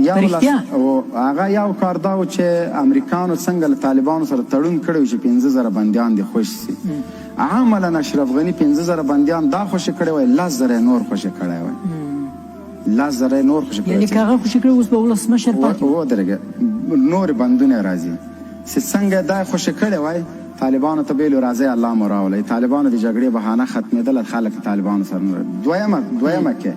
یو رښتیا؟ او هغه یو کار دا و چې امریکانو څنګه له طالبانو سره تړون کړی و چې 5000 بندیان دې خوشي سي. عملاً اشرف غني 5000 بندیان دا خوشي کړی وای، 10,000 یې نور خوشي کړی وای. 10,000 یې نور خوشي کړی. یعنی که هغه خوشي کړی اوس به ولسمشر پاتې ودرېږه، نور بندونه راځي چې څنګه دا خوشي کړی وای، طالبانو ته ویلو راځئ الله مو راولئ. طالبانو د جګړې بهانه ختمېدله، خلک طالبانو سره نور. دویمه کې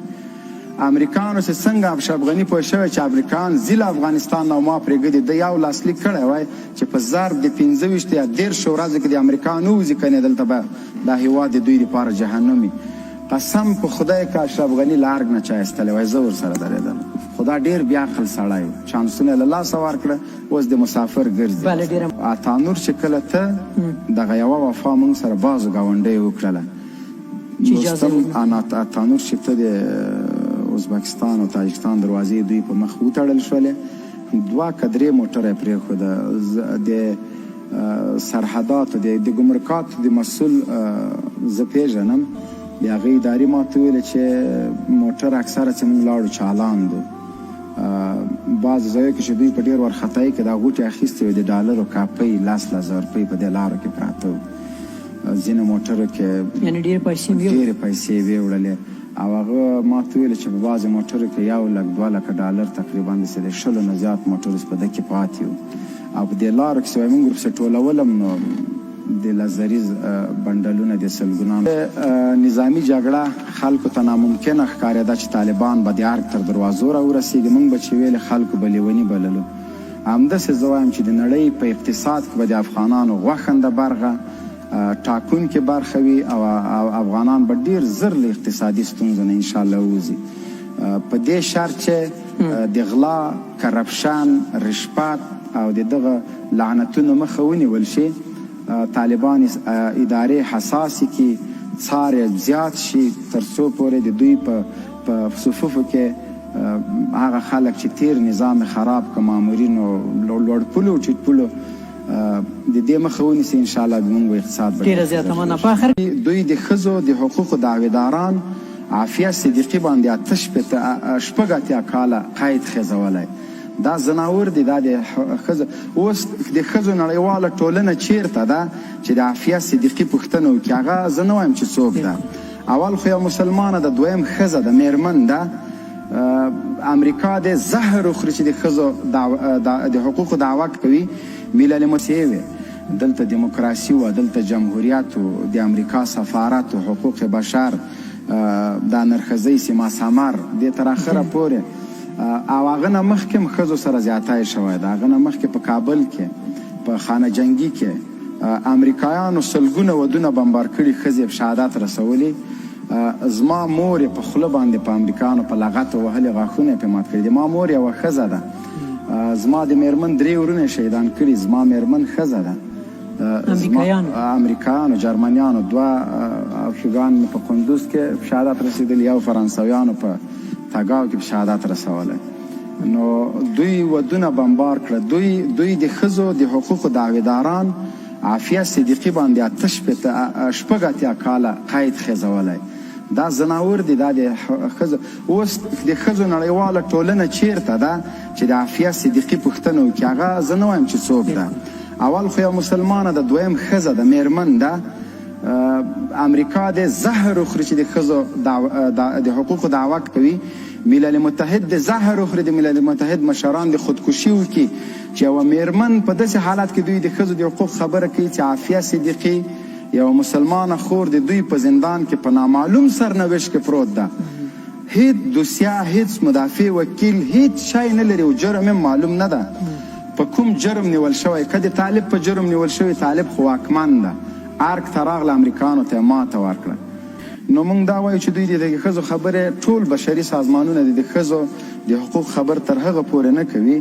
امریکانو چې څنګه اشرف غني پوه شوی چې امریکان ځي له افغانستان نه او ما پرېږدي، ده یو لاسلیک کړی وای چې په ضرب د 25 یا 30 ورځو کې د امریکا نه وځي، کنې دلته به دا هیواد د دوی دپاره جهنم وي. قسم په خدای که اشرف غني له ارګ نه چا ایستلی وای، زه ورسره درېدم. خو دا ډېر بې عقل سړی و، چانسونه یې له لاسه ورکړه، اوس د مسافر ګرځي. عطانور چې کله ته دغه یوه وفا موږ سره بعضو ګاونډیو وکړله، دوستم عطانور چې ته د ازبکستان او تاجکستان دروازې دوی په مخ وتړل شولې، 2 که 3 موټر یې پرېښوده. د سرحداتو د ګمرکاتو د مسؤل زه پېژنم، د هغې ادارې ما ته ویل چې موټر اکثره چې موږ لاړو چالان دو. بعضې ځایو کې چې دوی په ډېر وارخطایي کې دا غوټې اخیستې وې، د ډالرو کاپۍ 10,000 روپۍ په دې لارو کې پراته وو. ځینو موټرو کې یعنی ډېرې پیسې ویوړلې. ډېرې پیسې ویوړلې. او هغه ما ته ویل چې په بعضې موټرو کې 1 لک 2 لک ډالر تقریبا داسې د 20 نه زیات موټر اوس په ده کې پاتې وو. او په دې لارو کې چې وایي موږ ورپسې ټولولم، نو د لزریز بنډلونه د سلګونانو. نظامي جګړه خلکو ته ناممکنه ښکارېده چې طالبان به د ارګ تر دروازو راورسېږي. موږ به چې ویلې خلکو به لیوني بللو. همداسې زه وایم چې د نړۍ په اقتصاد کې به د افغانانو غوښنده برخه ټاکونکې برخه وي او افغانان به ډېر زر له اقتصادي ستونزو نه انشاءالله ووځي، په دې شرط چې د غلا، کرپشن، رشپت او د دغه لعنتونو مخه ونیول شي. طالبان ادارې حساسې کړي، څار یې زیات شي، تر څو پورې د دوی په صفوفو کې هغه خلک چې تیر نظام خراب که مامورینو لوړ پولو ټیټ پولو د دې مخه ونیسي، انشاءالله زموږ اقتصاد به ډېره ډېر زیاته ښه مننه. شي. په آخر دوی د ښځو د حقوقو دعویداران عافیه صدیقي باندې 86 کاله قید خېزولی. دا ځناور دي، دا د ښځو. اوس د ښځو نړیواله ټولنه چیرته ده چې د عافیه صدیقي پوښتنه وکړي؟ هغه زه نه وایم چې څوک ده. اول خو یو مسلمانه ده، دویم ښځه ده، میرمن ده. امریکا د زهر وخوري چې د ښځو د حقوقو دعوه کوي. ملل متحد وي، دلته دیموکراسي وه، دلته جمهوریت و، د امریکا سفارت و، حقوق بشر، دا نرښځۍ سیما سمر دې تر اخره پورې. او هغه نه مخکې هم ښځو سره زیاتی شوی ده. هغه نه مخکې په کابل کې په خانه جنګي کې امریکایانو سلګونه ودونه بمبار کړي، ښځې په شهادت رسولي. زما مور یې په خوله باندې په امریکایانو په لغتو وهلې، غاښونه یې پرې مات کړي دي. ما مور یوه ښځه ده، زما د میرمن 3 ورونه یې شهیدان کړي، زما میرمن ښځه ده. امریکایانو، جرمنیانو 2 افغان مې په کندوز کې په شهادت رسېدلي، یو فرانسویانو په تګاو کې په شهادت رسولی. نو دوی ودونه بمبار کړه. دوی د ښځو د حقوقو دعویداران عافیه صدیقي باندې 86 کاله قید خېزولی. دا ځناور دي، دا د ښځو. اوس د ښځو نړیواله ټولنه چیرته ده چې د عافیه صدیقي پوښتنه وکړي؟ هغه زه نه وایم چې څوک ده. اول خو یو مسلمانه ده، دویم ښځه ده، میرمن ده. امریکا د زهر وخوري چې د ښځو د حقوقو دعوه کوي. ملل متحد د زهر وخوري، د ملل متحد مشران د خودکشي وکړي چې یوه میرمن په داسې حالت کې دوی د ښځو د حقوق خبره کوي چې عافیه صدیقي یوه مسلمانه خور د دوی په زندان کې په نامعلوم سرنوشت کې پروت ده. هیڅ دوسیه، هیڅ مدافع وکیل، هیڅ شی نه لري او جرم یې معلوم نه ده. په کوم جرم نیول شوی؟ که د طالب په جرم نیول شوی، طالب خو واکمن ده. ارګ ته راغله، امریکانو ته یې ماته ورکړه. نو موږ دا وایو چې دوی د ښځو خبرې، ټول بشري سازمانونه د ښځو د حقوق خبر تر هغه پورې نه کوي،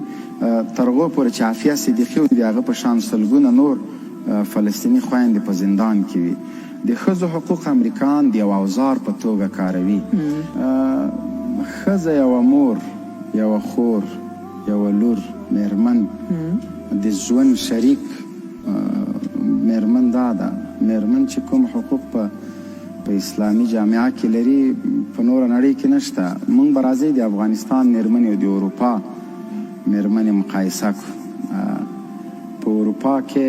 تر هغو پورې چې عافیه صدیقي او د هغه په شان سلګونه نور فلسطیني خویندې په زندان کې وي. د ښځو حقوق امریکان د یو اوزار په توګه کاروي. ښځه یوه مور، یوه خور، یوه لور، میرمن، د ژوند شریک میرمن دا ده. میرمن چې کوم حقوق په اسلامي جامعه کې لري، په نوره نړۍ کې نشته. موږ به راځئ د افغانستان میرمنې او د اروپا میرمنې مقایسه کو. په اروپا کې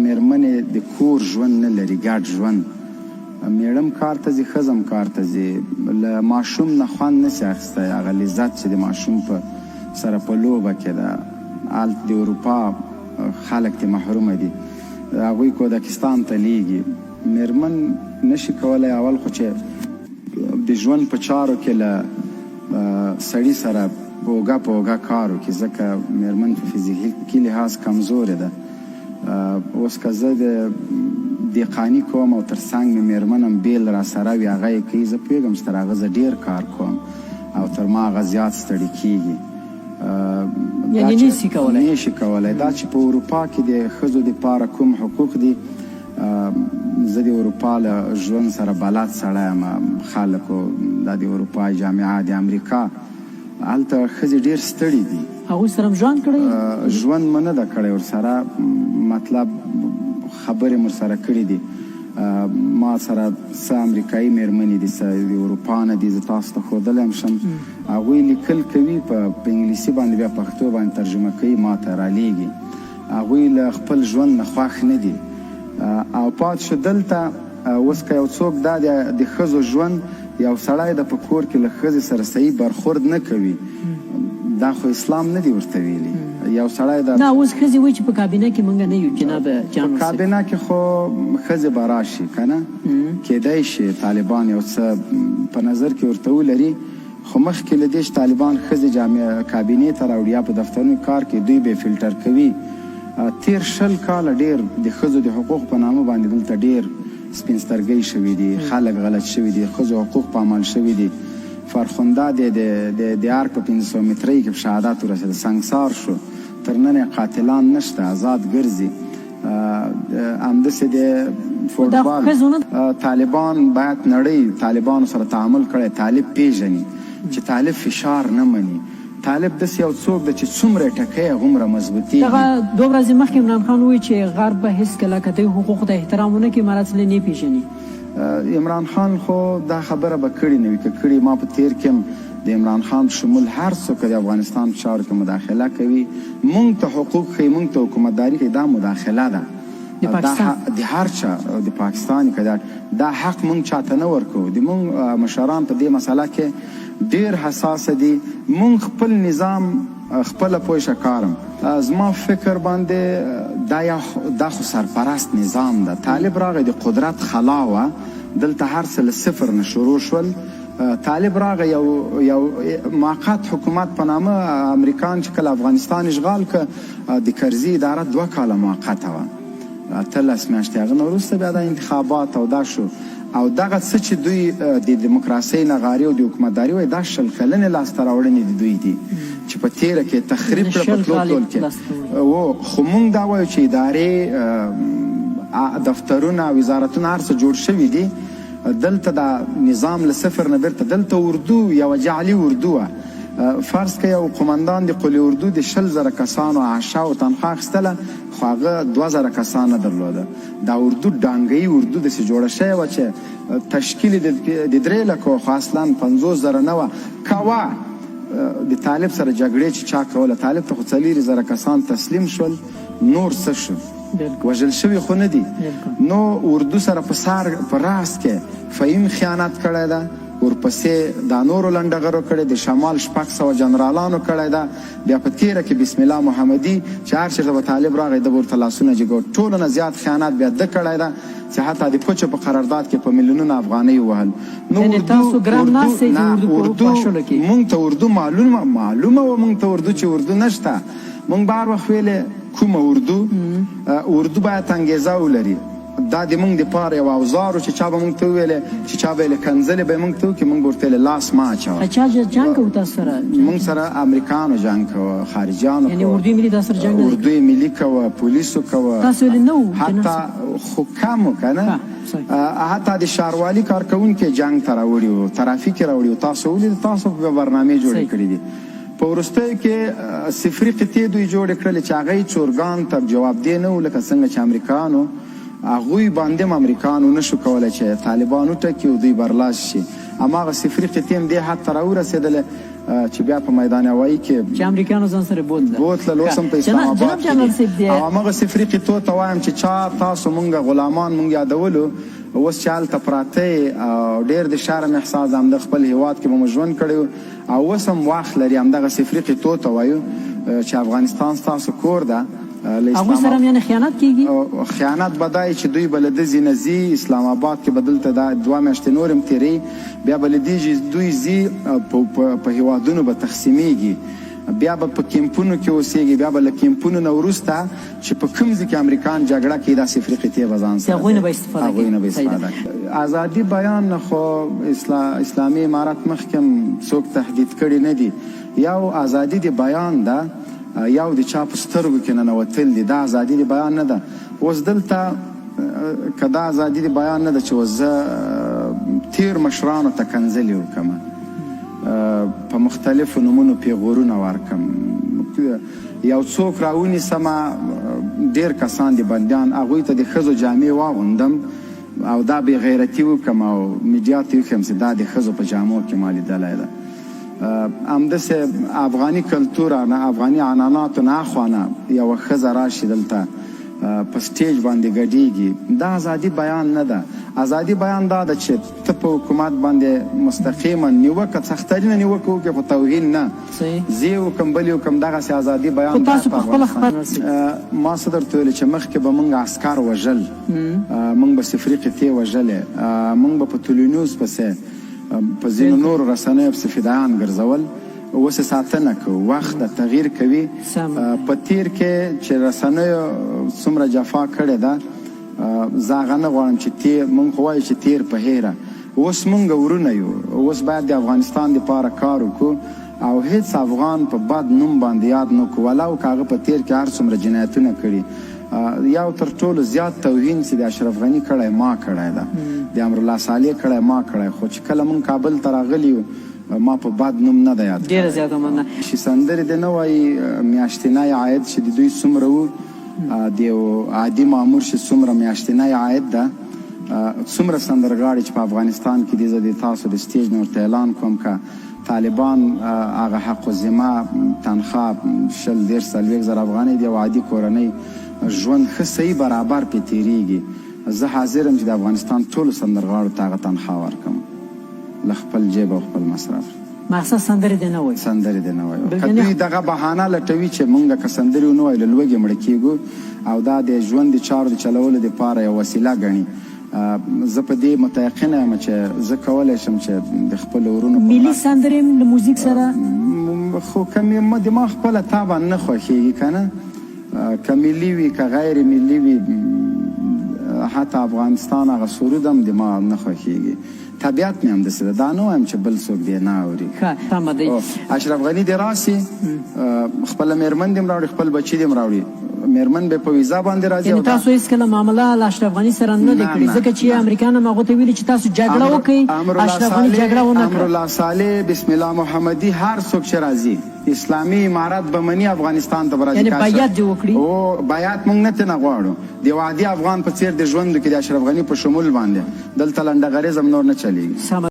میرمنې د کور ژوند نه لري، ګډ ژوند. میړم کار ته ځي، ښځم کار ته ځي، له ماشوم نه خوند نشي اخیستی، هغه لذت چې د ماشوم په سره په لوبه کې ده. هلته د اروپا خلک ترې محرومه دي، هغوی کودکستان ته لیږي. میرمن نشي کولی اول خو چې د ژوند په چارو کې له سړي سره اوږه په اوږه کار وکړي، ځکه میرمن په فزیکي لحاظ کمزورې ده. اوس که زه د دیقاني کوم او تر څنګ مې میرمن هم بیل را سره وي، هغه یې کوي، زه پوهېږم چې تر هغه زه ډېر کار کوم او تر ما هغه زیات ستړي کېږي. یعنی نشي کولی؟ نشي کولی. دا چې په اروپا کې د ښځو دپاره کوم حقوق دي، زه د اروپا له ژوند سره بلد سړی یم. خلکو دا د اروپا جامعه، د امریکا، هلته ښځې ډېر ستړي دي. هغوی سره هم ژوند کړی؟ ژوند مو نه ده کړی ورسره، مطلب خبرې مو ورسره کړې دي. ما سره څه امریکایي میرمنې دي، څه د اروپا نه دي، زه تاسو ته ښودلی هم شم. هغوی لیکل کوي په انګلیسي باندې، بیا پښتو باندې ترجمه کوي، ما ته رالیږي. هغوی له خپل ژوند نه خوښ نه دي. او پات شو دلته اوس که یو څوک دا د ښځو ژوند، یو سړی د په کور کې له ښځې سره صحیح برخورد نه کوي، دا خو اسلام نه دی ورته ویلي. یو سړی د نه اوس ښځې وایي چې په کابینه کې مونږ نه یو جناب جان په کابینه کې خو ښځې به راشي که نه، کیدای شي طالبان یو څه په نظر کې ورته ولري، خو مخکې له دې چې طالبان ښځې کابینې ته راوړي یا په دفترونو کار کې، دوی به فلټر کوي. تیر 20 کاله ډېر د ښځو د حقوق په نامه باندې دلته ډېر سپین سترګۍ شوي دي، خلک غلط شوي دي، ښځو حقوق پامال شوي دي. فرخنده د ارګ په 500 مترۍ کې په شهادت ورسېده، سنګسار شو، تر نن یې قاتلان نشته، آزاد ګرځي. همداسې د فوټبال طالبان باید نړۍ طالبانو سره تعامل کړی، طالب پیژني چې طالب فشار نه مني. طالب داسې یو څوک دی چې څومره یې ټکی هغومره مضبوطېږي. دغه 2 ورځې مخکې عمران خان وویل چې غرب به هېڅکله که دوی حقوقو ته احترام ونه کړي، امارات له نه پېژني. عمران خان خو دا خبره به کړې نه وي، که کړې ما په تېر کې هم د عمران خان په شمول هر څوک د افغانستان په چارو کې مداخله کوي، مونږ ته حقوق ښیي، مونږ ته حکومتداري ښیي، دا مداخله ده. د پاکستان. د هر چا، د پاکستان که دا حق مونږ چاته نه ورکوو. د مونږ مشران په دې مسله کې ډېر حساس دي. مونږ خپل نظام خپله پوه شه کارم. زما فکر باندې دا خو سرپرست نظام ده. طالب راغی، د قدرت خلا وه، دلته هر څه له صفر نه شروع شول. طالب راغی یو موقت حکومت په نامه، امریکان چې کله افغانستان اشغال که، د کرزي اداره 2 کاله موقته وه، 18 میاشتې. هغه نه وروسته بیا دا انتخابات او دا شو. او دغه څه چې دوی د دیموکراسۍ نغارې او د حکومتداري وایي، دا 20 کلنې لاسته راوړنې د دوی دي چې په تېره کې تخریب کړه، په تلو تلو کې. خو مونږ دا وایو چې ادارې، دفترونه، وزارتونه هر څه جوړ شوي دي. دلته دا نظام له صفر نه بیرته دلته اردو یوه جعلي اردو وه. فرض که یو قومندان د قول اردو د 20,000 کسانو عاشه او تنخوا اخیستله، خو هغه 2,000 کسان نه درلوده. دا اردو ډانګهیي اردو داسې جوړه شوې وه چې تشکیل یې د 3 لکو، خو اصلا 50,000 نه وه. که وه د طالب سره جګړې چې چا کوله، طالب ته خو 4,000 کسان تسلیم شول، نور څه شو؟ وژل شوي خو نه دي. نو اردو سره په سر په راس کې فهیم خیانت کړی ده، ورپسې دا نورو لنډغرو کړی، د شمال 600 جنرالانو کړی ده، بیا په تېره کې بسم الله محمدي چې هر چېرته به طالب راغی ده به ورته لاسونه جګول. ټولو نه زیات خیانت بیا ده کړی ده چې حتی د پچو په قرارداد کې په میلیونونه افغانۍ ووهل. نو یعنی تاسو ګران ناست یئ چې اردو په پاشلو کې. مونږ ته اردو معلومه وه، مونږ ته اردو چې اردو نشته. مونږ به هر وخت ویلې کومه اردو، اردو باید انګېزه ولري. دا د مونږ دپاره یو اوزار و چې چا به مونږ ته وویلې، چې چا به یې له کنځلې به یې مونږ ته وکړي، مونږ به ورته ویلې لاس مه اچوه. چا جنګ کوو تاسو سره؟ مونږ سره امریکانو جنګ کوه، خارجیانو یعنی کوه. اردوی ملي تاسو سره جنګ نه دی؟ اردوی ملي کوه، پولیسو کوه. تاسو ویلې نه وو، حتی جنګ خو کم و که نه؟ صحیح. حتی د شاروالي کارکوونکي جنګ ته راوړي وو، ترافیک یې راوړي وو. تاسو ولید، تاسو به برنامې جوړې کړې دي. په وروستیو کې صفري قطعې دوی جوړې کړلې چې هغه هېڅ ارګان ته جواب دی نه و، لکه څنګه چې امریکانو هغوی باندې هم امریکانو نشو کولی چې طالبان وټکي او دوی برلاس شي. هماغه صفري قطعې هم دې حد ته راورسېدلې. چې بیا په میدان هوایي کې چې امریکایانو ځان سره بوتله بوتلل، اوس هم په اسلام آباد کې. او همغه صفري قطعو ته وایم چې چا تاسو مونږ غلامان مونږ یادولو، اوس چې هلته پراته او ډېر د شرم احساس د همدغه خپل هیواد کې به مو ژوند کړی او اوس هم وخت لري، همدغه صفري قطعو ته وایو چې افغانستان ستاسو کور ده. هغوی سره هم یعنې خیانت کېږي؟ خیانت به دا چې دوی به له ده ځي نه ځي، اسلام آباد کې به دلته دا 2 میاشتې نور هم تېروي، بیا به له دې دوی ځي په هیوادونو به تقسیمېږي، بیا به په کیمپونو کې اوسېږي، بیا به له کیمپونو نه وروسته چې په کوم ځای کې امریکان جګړه کوي داسې صفري قطعې به ځان سره هغوی نه به استفاده کوي. ازادي بیان خو اسلامي امارت مخکې هم څوک تهدید کړي نه دي. یو ازادي د بیان ده، یو د چا په سترګو کې ننوتل دي، دا ازادي د بیان نه ده. اوس دلته که دا ازادي د بیان نه ده چې اوس زه تیر مشرانو ته کنځلې وکړم، په مختلفو نومونو پیغورونه ورکم، یو څوک راونیسم، ډېر کسان دي بندیان، هغوی ته د ښځو جامې واغوندم او دا بې غیرتي وکړم او میډیا ته وښیم چې دا د ښځو په جامو کې ما لیدلی ده. همداسې افغاني کلتور نه افغاني عنعناتو نه اخوا نه یوه ښځه راشي دلته په سټیج باندې ګډېږي، دا ازادي بیان نه ده. ازادي بیان دا ده چې ته په حکومت باندې مستقیما نیوکه، سخترینه نیوکه وکړې خو توهین نه، زه یې وکړم بل یې وکړم، دغسې ازادي بیان. خو تاسو په خپله ما څه درته ویل چې مخکې به موږ عسکر وژل، موږ به صفري قطعې وژلې، موږ به په طلوع نیوز پسې په ځینو نورو رسنیو پسې فدایان ګرځول، اوس یې ساتنه کوو، وخت د تغییر کوي. په تیر کې چې رسنیو څومره جفا کړې ده، زه هغه نه غواړم چې تیر، موږ خو وایو چې تیر په هېره، اوس موږ ورونه یو، اوس باید د افغانستان دپاره کار وکړو او هیڅ افغان په بد نوم باندې یاد نه کړو، ولو که هغه په تیر کې هر څومره جنایتونه کړي. یو تر ټولو زیات توهین چې د اشرف غني کړی ما کړی ده، د امرالله صالح کړی ما کړی، خو چې کله موږ کابل ته راغلي یو ما په بد نوم نه دی یاد کړی. ډېره زیاته مننه. چې سندرې دې نه وایي میاشتنی عاید چې د دوی څومره و، د یو عادي مامور چې څومره میاشتنی عاید ده، څومره سندرغاړي چې په افغانستان کې دي، زه د تاسو د سټیج نه ورته اعلان کوم که طالبان هغه حق و ذمه تنخوا 20 30 40 زره افغانۍ دی، یو عادي کورنۍ ژوند ښه صحیح برابر پرې تېرېږي. زه حاضر یم چې د افغانستان ټولو سندرغاړو ته هغه تنخوا ورکړم له خپل جیب او خپل مصرف. مقصد سندرې دې نه وایي. سندرې دې نه وایي. که دوی دغه بهانه لټوي چې مونږ که سندرې ونه وایو له لوږې مړه کېږو او دا د ژوند د چارو د چلولو دپاره یو وسیله ګڼي، زه په دې متیقنه یم چې زه کولی شم چې د خپلو ورونو ملي سندرې له موزیک سره خو که مې د ما خپله طبعا نه خوښېږي که نه، که ملي وي که غیر ملي وي، حتی افغانستان هغه سرود هم د ما نه خوښېږي، طبیعت مې همداسې ده. دا نه وایم چې بل څوک دې نه اوري. ښه سمه دی. اشرف غني دې راسي، خپله مېرمن دې هم راوړي، خپل بچي دې هم راوړي، مېرمن به په ویزا باندې راځي. یعنې تاسو هېڅکله معامله له اشرف غني سره نه ده کړې، ځکه چې امریکایانو هم هغو ته ویلي چې تاسو جګړه وکړئ، اشرف غني جګړه ونه کړه. امرالله صالح، بسم الله محمدي، هر څوک چې راځي اسلامي امارت به مني، افغانستان ته به راځي. یعنې بیعت دې وکړي؟ او بیعت موږ نه ترې غواړو، د یو عادي افغان په څېر د ژوند کې د اشرف غني په شمول باندې دلته لنډغریزم نور نه چلېږي.